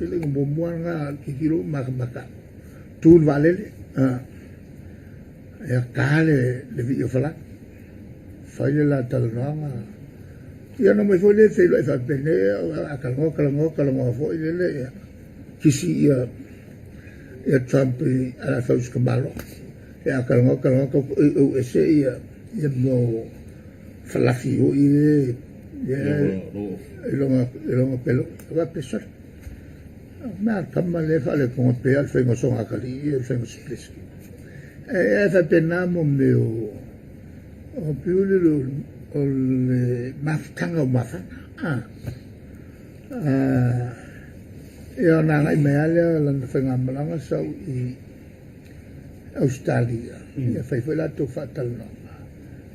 Feiloaiga muamua lena a le tilotilo ma matamata atu, tu le vaalele, ia ta le vii o Farani, fai le la talanoaga. Ia ona omai foi lea feiloai faapenei, a talanoa, talanoa, talanoa foi lele, ia kisi ia Trump i alafau i si tamaloa. Ia a talanoa, talanoa, tau eueu ese ia mea o falafi foi ia i lona pelo. Faapea, sole, mea a le tama lea e faaletonu pei lava o le faiga o sona atalii ia i le faiga o se Peresetene. E faapena mo mea o pei o le mafutaga o mafana. Ia ona agai mai lava lea o lana faigamalaga sau i Ausetalia, ia fai foi latou faatalanoaga.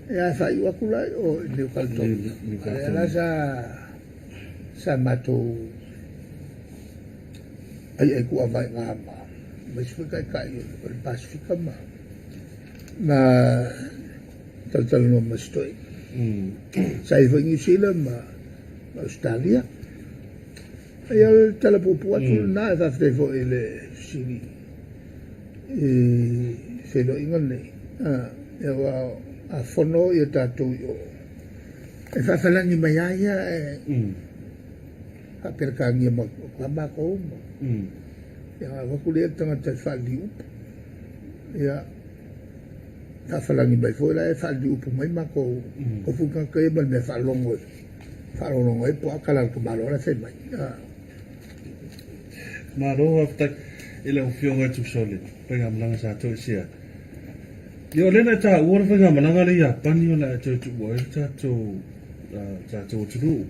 Ia ae faaiu atu la i o i New Caledonia. O lea la sa matou aiai tuuava i ina ma isi foi taitai o le Pasefika ma talatalanoa ma si toeaina. Sa i ai foi Niu Sila ma Ausetalia. Ia o le tala puupuu atu lena, e faafetai foi i le fesili i feiloaiga nei. Aua a fono ia tatou i o, e faafalagi mai lava ia ae faaperekania ma lava matou ma ia ona avatu lea i le tagata e faaliliuupu. Ia faafalagi mai foi la e faaliliuupu mai matou tofu tagata ia ma le mea faalogo faalogologo ai po o a tala a le tamaloa la e fai mai. Malo faafetai i lau Afioga e tusa o le faigamalaga sa toesea. Ia o lea na e taua le faigamalaga lea i Iapani o le a e toe tuua ai le tatou tatou atunuu.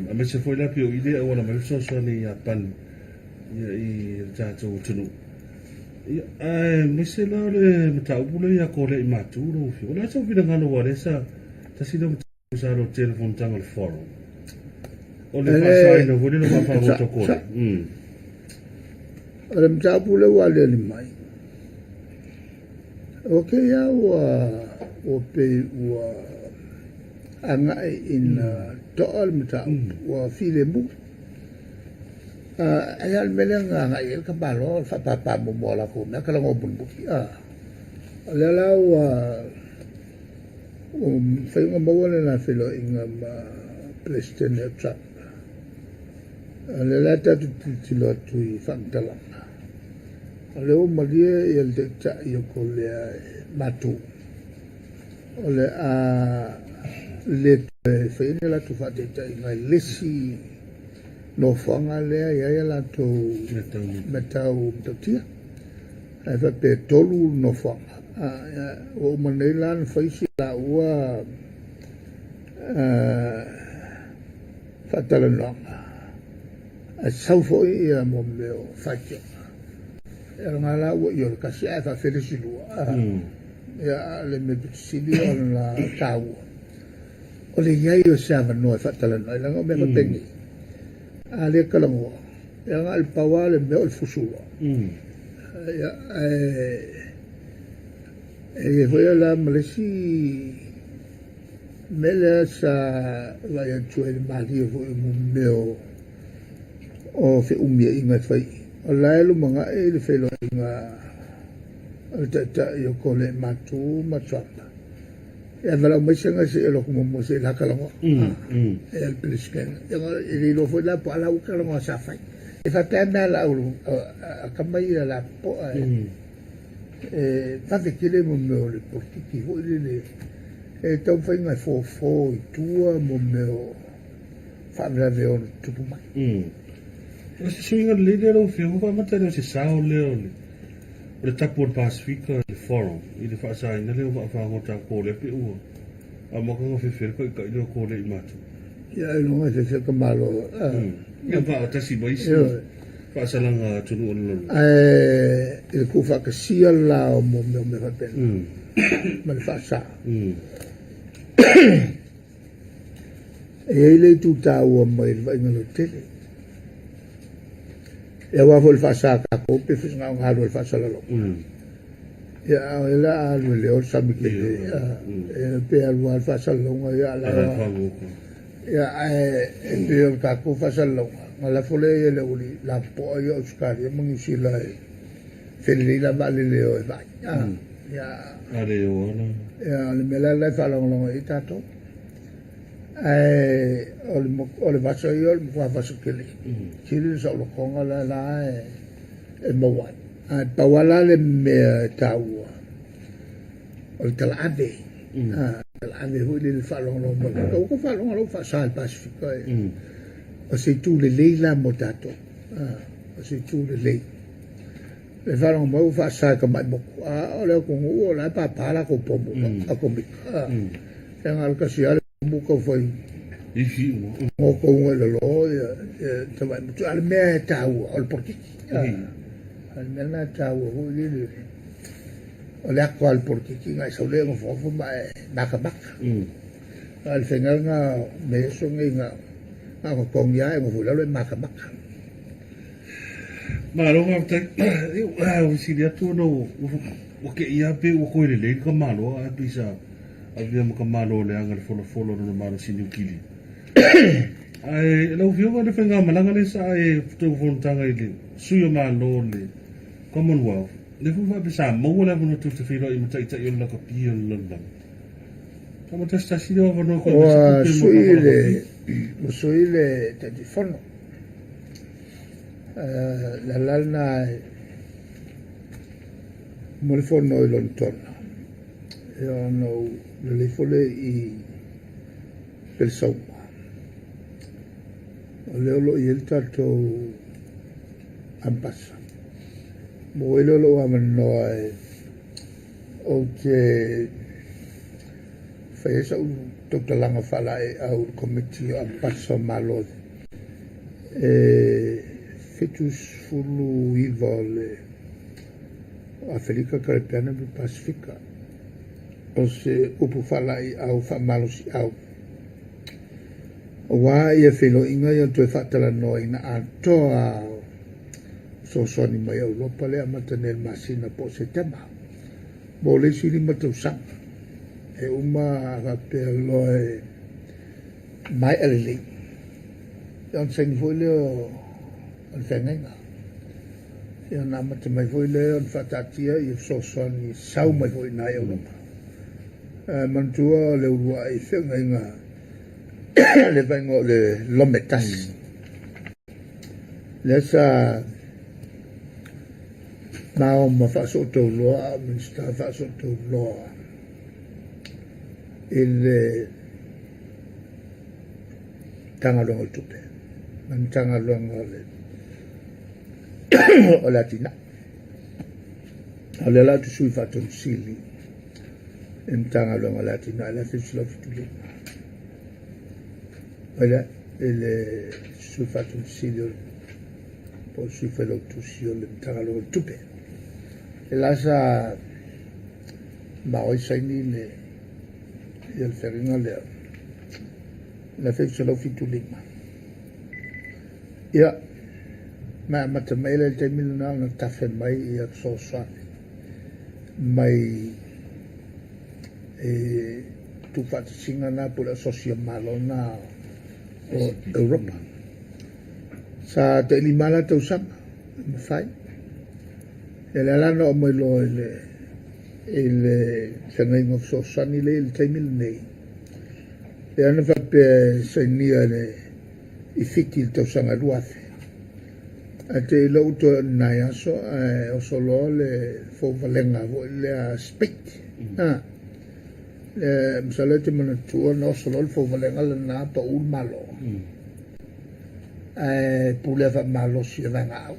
Aemaise foi la pei o i lea e auala mai ai le fesoasoani i Iapani ia i le tatou atunuu. Ia, aemaise la o le mataupu lea ia Korea i Matu lau Afioga. O le a sou finagalo aua o lea sa tasi lea mataupu sa alu atu i le fonotaga o le Forum. O le faasaina foi lea o vaafagota o Korea. O le mataupu lea ua aliali mai, o kēia ua pei ua agai ina toa le mataupu, ua filemu. Ai lava o le mea lea na agai i ai le tamaloa o le faapapa muamua o latou mea, talanoa mulimuli. O lea la ua mafai ona maua le la feiloaiga ma Peresetene o Trump. O lea la tatou te tilotilo atu i faamatalaga, o lea ua malie le Taitai o Korea e matou, o le a le toe faia ni a latou faataitaiga i le isi nofoaga lea e i ai a latou mea tau matautia. Ae faapea e 3 nofoaga. Ua uma nei la ona fai si laua faatalanoaga, ae sau foi ia mo mea o faitioga. Ia lena la ua ioe tasi ae faafefea le isi lua. Ia a o le mea pito sili ona taua, o le i ai o se avanoa e faatalanoa ai, leaga o mea faapenei, a le talanoa, ia na o le pau lava le mea o le fusu loa. Ia, ae e i ai foi la ma le isi mea lea sa vaai atu ai i le malie foi o mea o feumiaiga e fai. O la e lumanai le feiloaiga a le Taitai o Kole Matu ma Trump. E valaau mai se gase e alu atu muamua se i la talanoa. E le Peresetene. E le iloa foi la po o a la ua talanoa sa fai. E faapea mea a lau a tama ia lapopoa e vave tele mo mea o le polokiki foi lele e taumafai e fofo i tua mo mea o faalavelave e ono tutupu mai. O se suiga lelei lea lau Afioga, faamata e le o se sao lea o le o le tapu o le Pasefika i le Forum i le faasaina lea o vaafagota a Korea pe ua amata ona fefe le taitai lea o Korea i matou. Ia ailoga e fefe ka Malo. Ia faatasi ma isi faasalaga atunuu o le lalolagi. Ae i le tuufaatasia la o mea o mea faapena ma le faasa. E i ai le itu taua mai le vaaiga lautele. Ia aua foi le faasa a tatou pe na ona alu ai le faasalalauga. Ia a o la a alu e leo le sami tele, ia pe alu lava le faasalalauga ia a la e ia ae e pei o le tatou faasalalauga. Ona lafo lea i le aualii lapopoa ia o Ausetalia ma Niu Sila e felelei la vaalele e o e vaai. Ia, A le o ala. Ia, o le mea la la e faalagolago i ai tatou. Ae o le vasa ia o le matua vasa tele. Sili le saolotoga la la e maua ai. Ae pau lava la le mea e taua, o le talaave. Talaave foi lele faalogologo mai. Ua tou faalogo la ua faasa e le Pasefika e. O se itu lelei la mo tatou. O se itu lelei. Le faalogo mai ua faasa e tamai motu. A o le atunuu o la e papa latou pomu atomika. E na o le tasi lava le pomu tau fai Ifi uma. Gotouga i lalo ia tamai motu. A o le mea e taua o le polokiki. O le mea lena e taua foi lele. O le ato lava o le polokiki na e sau lea e nofonofo ma e matamata. A o le faiga lena o mea eso nei na ona togi lava e nofo i lalo e matamata. Malo faafetai. Ua fesili atu ona ua te i lava pei ua toe lelei le tamaloa ae pei sa avea ma tamaloa leaga le folafola o lona malosi niukili. Ae lau Afioga le faigamalaga lea sa e tou fonotaga i le sui o Malo o le Commonwealth, lea foi faapea sa maua le avanoa tou te feiloai ma taitai o le lakapi o le lalolagi. Sa matasitasi lea avanoa koe Ua sui le ua sui le Taitaifono. Le ala lena mo le fono i Lonetona. Ia ona ou lele ifo lea i Pelesauma. O lea o lo o i ai le tatou ambasa. Maua ai lea o lou avanoa e ou te fai ai sau tautalaga faalaeau i le Komiti o Ambasa o Malo e 79 o le Afelika, Karepeana ma le Pasefika. O se upu faalaeiau faamalosiau aua ia feiloaiga ia toe faatalanoaina atoa fesoasoani mai Europa lea e amata nei i le masina po o Setema mo le isi 5 tausaga. E uma a faapea loa e maea lelei, ia ona saini foi lea o le feagaiga. Ia ona amata mai foi lea ona faataatia ia fesoasoani sau mai foi i ina i Europa. Ae manatua o le uluai feagaiga le vaaiga o le Lome tasi. Lea sa mao ma faasootauloa a o Minisita faasootauloa i le Matagaluega o le Tupe ma le Matagaluega o le Atinae. A o lea la ou te sui faatonu sili i le Matagaluega o le Atinae i le 1975. Ai lea, i le sui faatonu sili o po o le sui failautusi o le Matagaluega o le Tupe. E la sa mao ai saini le ia le feagaiga lea i le 1975. Ia, ma amata mai le taimi lena ona tafe mai ia fesoasoani mai e tuufaatasiga na po o le asosi a Malo na o Europa. Sa tai 5 la tausaga e mafai. Ia lea la na oo mai loa i le feagaiga o fesoasoani lea i le taimi lenei. Lea na faapea e sainia le i Fiti i le tausaga 2000. Ae te i lou toe o ni nai aso ae oso loa le fouvalega foi lea spate. Le masalo e te manatua na oso loa le fouvalega lena pau le Malo. Ae pulea faamalosi e vaegaau.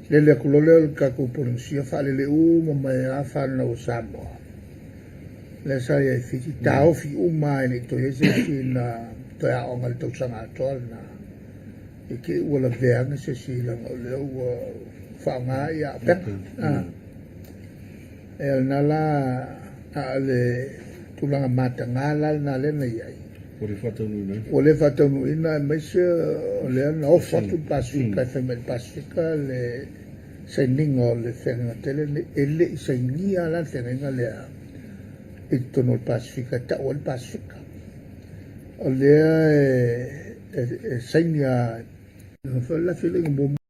Lele atu loa lea o le tatou Polenisia faalele uma mai lava fanau a Samoa. Lea sa i ai Fiti, taofi uma lava e le i toe i ai se isi na toe aoga i le tausaga atoa lena. I te i ua lavea ane se isi leaga o lea ua faaaoga ia auupega. E lena la a o le tulaga mataga la lena lea na i ai. Ua le faataunuuina. Ua le faataunuuina aemaise o lea na ofo atu le Pasefika e fai mai i le Pasefika le sainiga o le feagaiga tele lenei. E le i sainia la le feagaiga lea i totonu o le Pasefika e tau ai le Pasefika. O lea e e saini lava, la feiloaiga muamua.